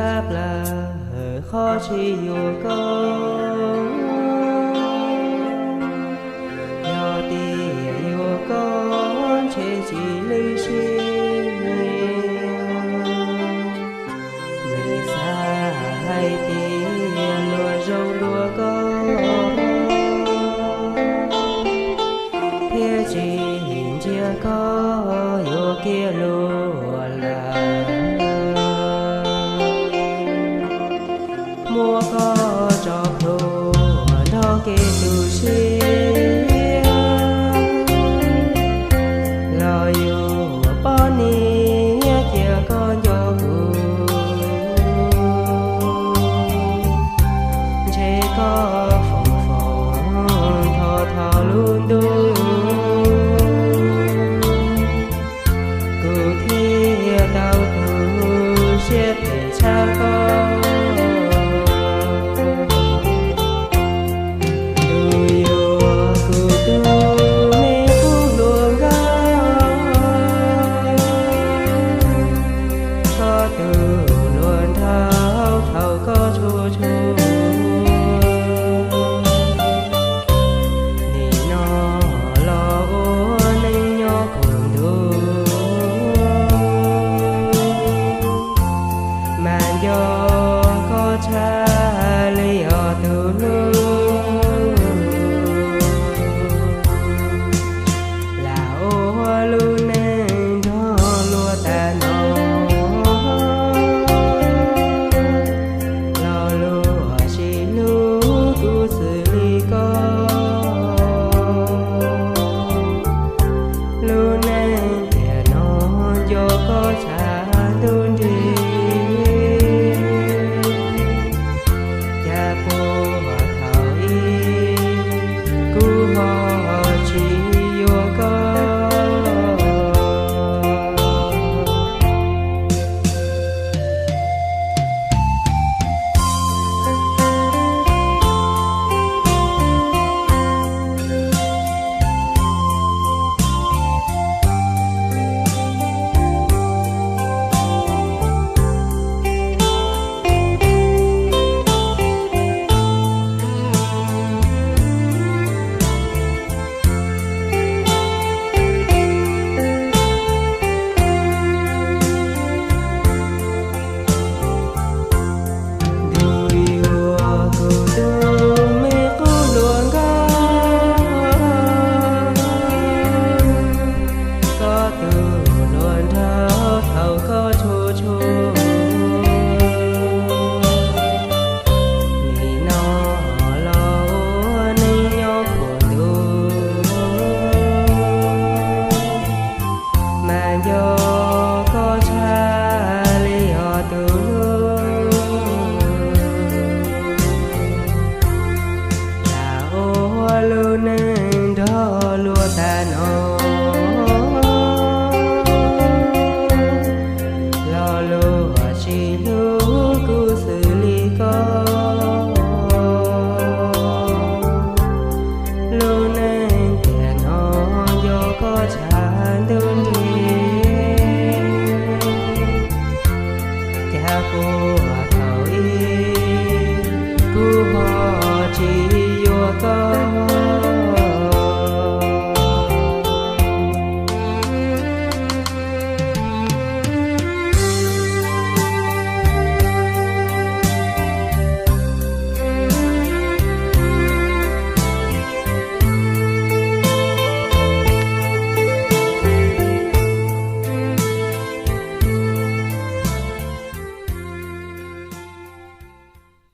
tshaj plaws qhov tsis yuav koj. Yog tias yuav koj ntshe tsis lwj siab, nws xav hais tias luag zoo dua koj, thiab tsis ntsia koj yuav kiag luag lawm. Muab koj tso plhuav nrog kev tu siab, los yuav poj niam cia koj nco kuv. Ntshe koj foom foom tho tho lub ntuj, kuv thiaj tau tu siab phem tshaj koj. Tus yuav kuv tus me qub hluas nkauj, koj tus hluas nraug thaum koj tshua tshua, nim no los ua neej nyob kuv ntuj, mas nco koj tshaj li ob tug hlub. Lam ua lub neej nrog luag tas no, los luag tsis hlub kuv xws li koj. Lub neej tiam no nco koj tshaj ntuj nrig, cas puag thaum ub kuv ho tsis yuav koj. Tus yuav kuv tus me qub hluas nkauj, koj tus hluas nraug thaum koj tshua tshua, nim no los ua neej nyob kuv ntuj, mas nco